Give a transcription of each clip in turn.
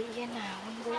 Iya naon Bu.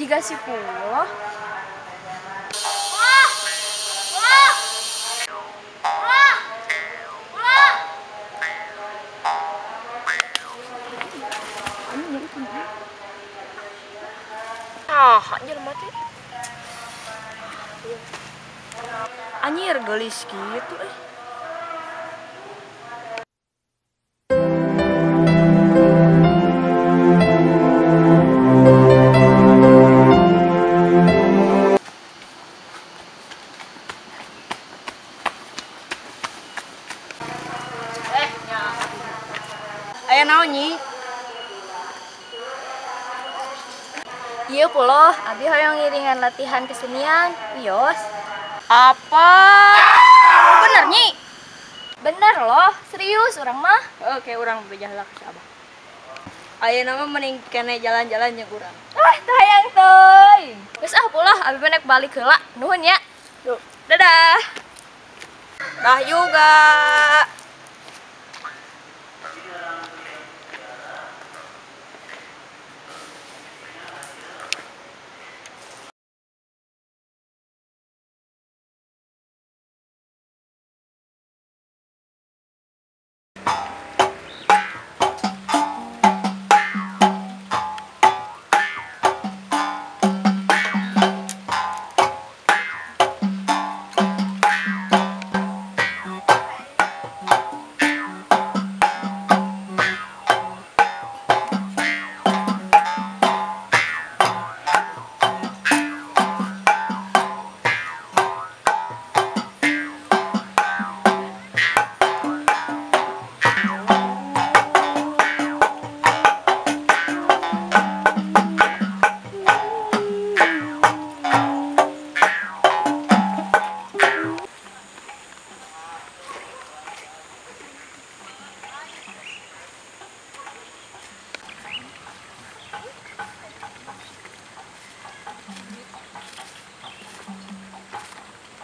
Jika si Pulo. Ah, anjir mati. Anjir gelis gitu eh. Aya naon nyi? Iya Pulo, abi hoyong ngiringan latihan kesenian, wios. Apa? Bener nyi? Bener loh, serius urang mah. Oke, urang bejah lah ke abah. Ayeuna mah mending kene jalan-jalan jeung urang. Ah, tayang teuing. Geus ah Pulo, abi mah nek balik heula. Nuhun ya. Duh, dadah. Dah juga.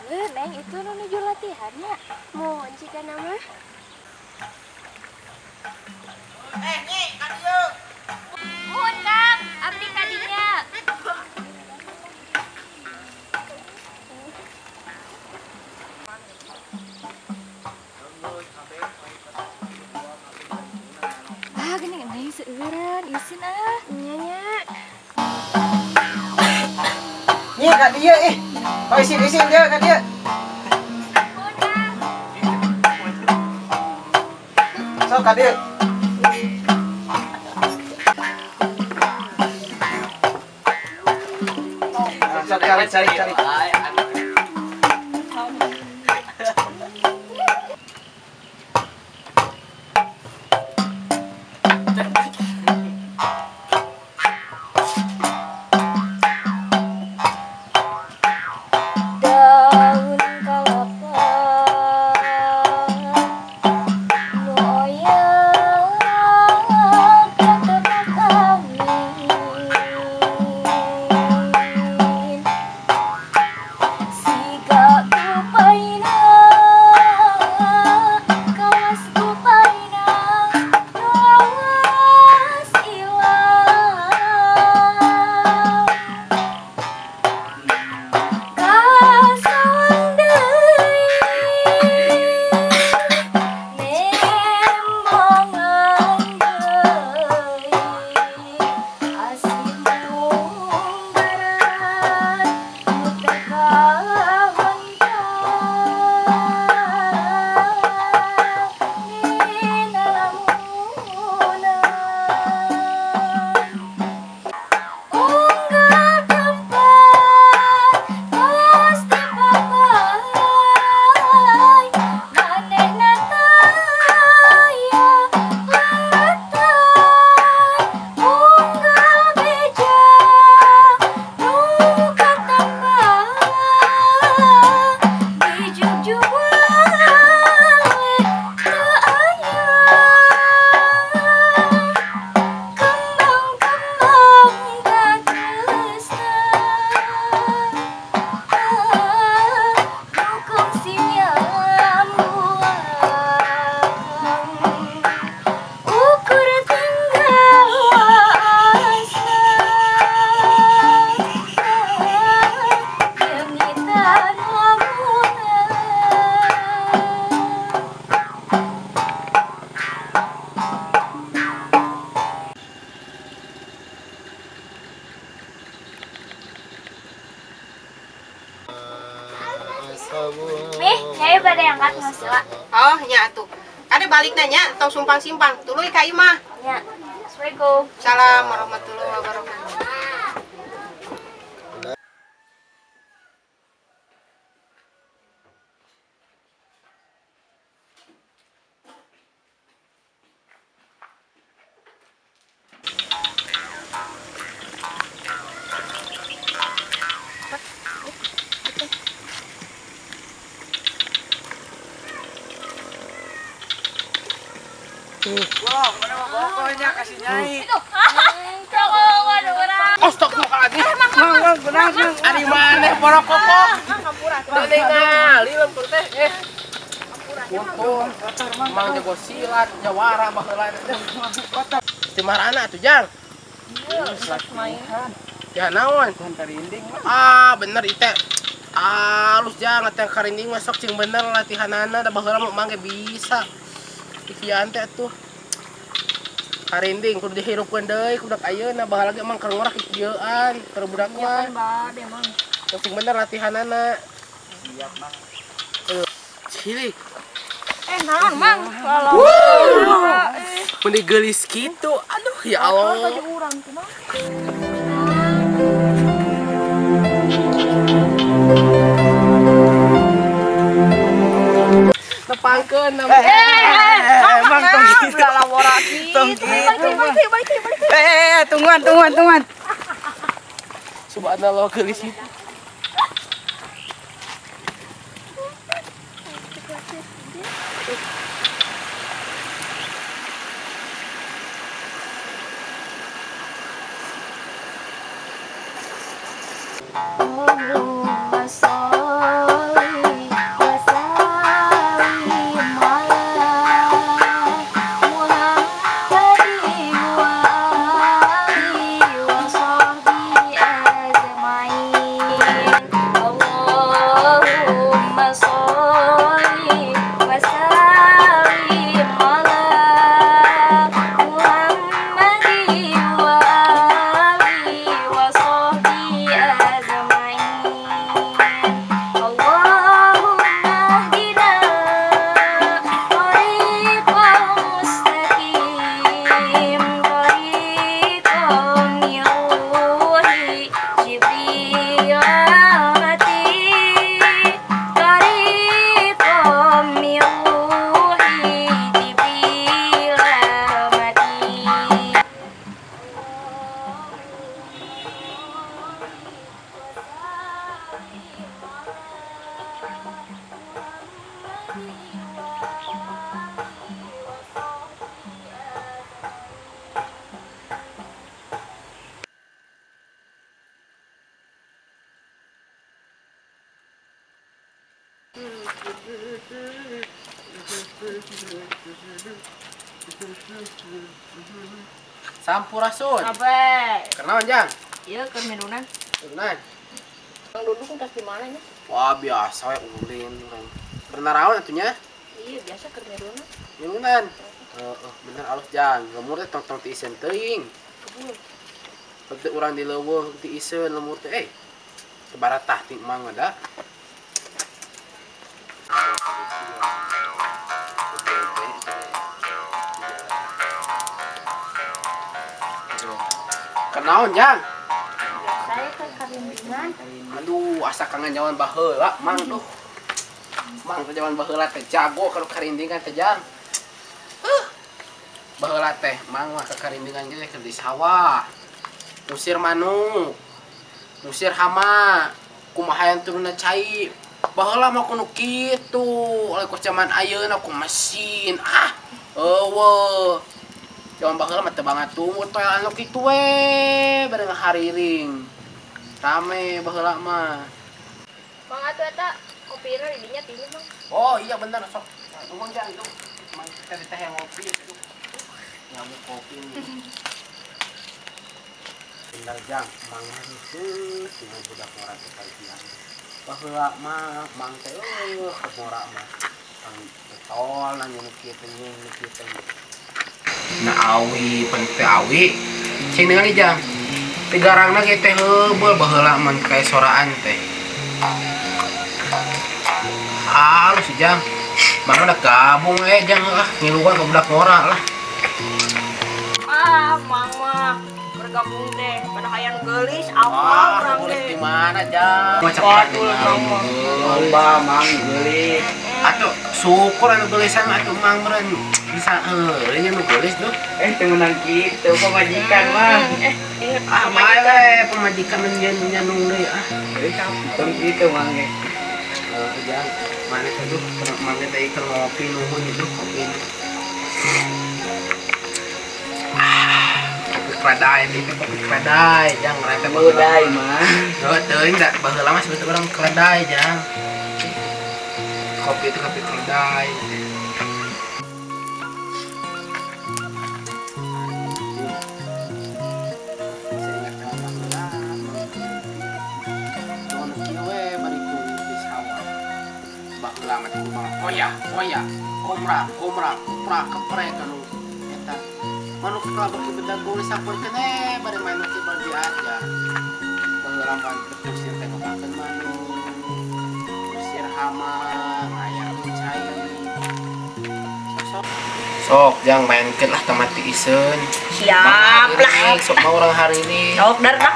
Neng, itu menuju latihannya. Mau jika nama? Nyi, ka dieu. Muhun, Kang. Abdi ka dinya. Ah, gini neng seueuran, isin ah. Nya nya. Nyi, ka dieu ih. Oh, isin dia ka dieu. Sok ka dieu. Sok cari. Mih, nyai bade angkat ngasila. Oh, nya atuh. Kade balik nanya tong sumpang-simpang, tuluy ka imah. Nya. Assalamualaikum. Salam warahmatullahi wabarakatuh. Wah, mana mau pokoknya kasih nyai. Astagfirullahaladzim. Mang, ari maneh porokokok. Ningali lempur teh. Untung mang jago silat, jawara baheula teh. Ti marana atuh, Jang. Ya naon? Ah, bener ieu teh. Alus Jang, latihan karinding mah sok cing bener latihanana da baheula mah mang ge bisa. Ikian teh atuh. Karinding kudu dihirupkeun deui ku budak ayeuna baheula ge emang keur ngorah kikieuan keur budak mah. Cing bener latihanana. Siap, Mang. Cilik. Naon, Mang? Meni geulis kitu. Aduh, ya Allah. Tepangkeun Emang tong gitu. Tong gitu. Tungguan, tungguan, tungguan. Subhanallah geulis itu. Allahumma sholli wa sallim ala Muhammadin wa alihi wa sahbihi ajmain. Allahumma sholli wa sallim ala Muhammadin wa alihi wa sahbihi ajmain. Allahumma hdina tariqal mustaqim, tariqal yuhi Jibril amati, tariqal yuhi Jibril amati. Sampurasun. Abe. Kenaon, Jang? Ieu keur minunan. Minunan. Mang Dudung tas di mana nya? Wah, biasa we ulin urang. Keur naraon atuh nya? Iya, biasa keur minunan. Minunan. Heeh, bener alus Jang. Lemur teh tong-tong ti iseun teuing. Kebul. Teu urang di leuweung ti iseun lemur teh. Teu baratah ti mang da. Kenaon, Jang? Saya ke karindingan. Aduh, asa kangen jaman baheula, Mang duh. Mang teh jaman baheula teh jago kalau karindingan teh, Jang. Baheula teh Mang mah ke karindingan ge keur di sawah. Ngusir manuk, ngusir hama, kumaha yang turunna cai. Baheula mah kudu kitu, oleh ku jaman ayeuna ku mesin. Ah, eueuh. Jaman baheula mah teu banget tumut toel anu kitu we, bareng hariring. Rame baheula mah. Mang atuh eta kopina di dinya tilu, Mang. Oh iya bener sok. Tunggu Jang itu. Mang teh teh yang ngopi itu. Ngamuk kopi nih. Bener Jang, Mang itu sing budak ngora teh kajian. Baheula mah Mang teh eueuh ngora mah. Mang betol nanya nu kieu teh nu kieu teh. Nah awi pen teh awi. Cing ningali Jang. Tigarangna ge teh heubeul baheula mah kayak soraan teh. Halus si Jang. Mama udah gabung jang ah ngiluan ke budak ngora lah. Ah, mama bergabung teh pada hayang geulis apa urang teh. Di mana Jang? Waduh, mama. Lomba mang geulis. Atuh syukur anu geulisan mah atuh mang meureun bisa heueuh nya nu geulis tuh. Teu meunang kitu pamajikan mah. Ah, bae we pamajikan nyanung deui ah. Tong kitu mang ge. Jang, mana tuh mana teh keur ngopi nuhun itu kopi. Ah, kopi keledai itu kopi keledai, jang rete keledai mah. Heuh, teuing da baheula mah sebetulnya urang keledai, jang. Kopi itu kopi keledai. Oya, oya, komra, komra, kupra, keprek anu eta. Manuk kelabak ki bedago sampurkeun bari main ki bari diajar. Baheula mah kusir teh ngapakeun manuk. Kusir hama, ngayakeun cai. Sok sok jang mainkeun lah tamati iseun. Siap lah. Sok mau urang hari ini. Sok dar dak.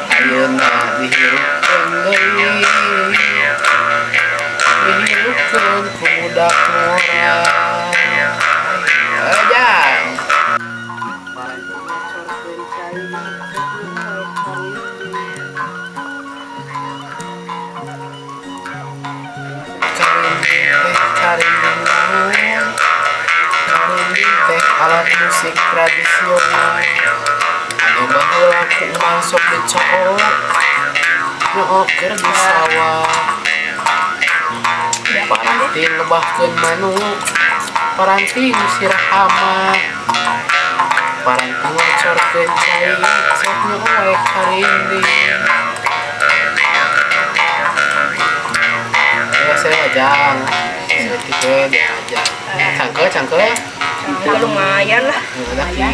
Ayeuna dihirupkeun deui, dihirupkeun ku budak ngora. Jang. Teh alat musik tradisional anu baheula ku urang sok dicook nyook keur di sawah. Paranti lebahkeun manuk, paranti ngusir hama, paranti ngocorkeun cai sok nyoek karinding. Ya saya jang, saya tipe dia aja. Cangke, cangke. Lumayan lah. Lumayan.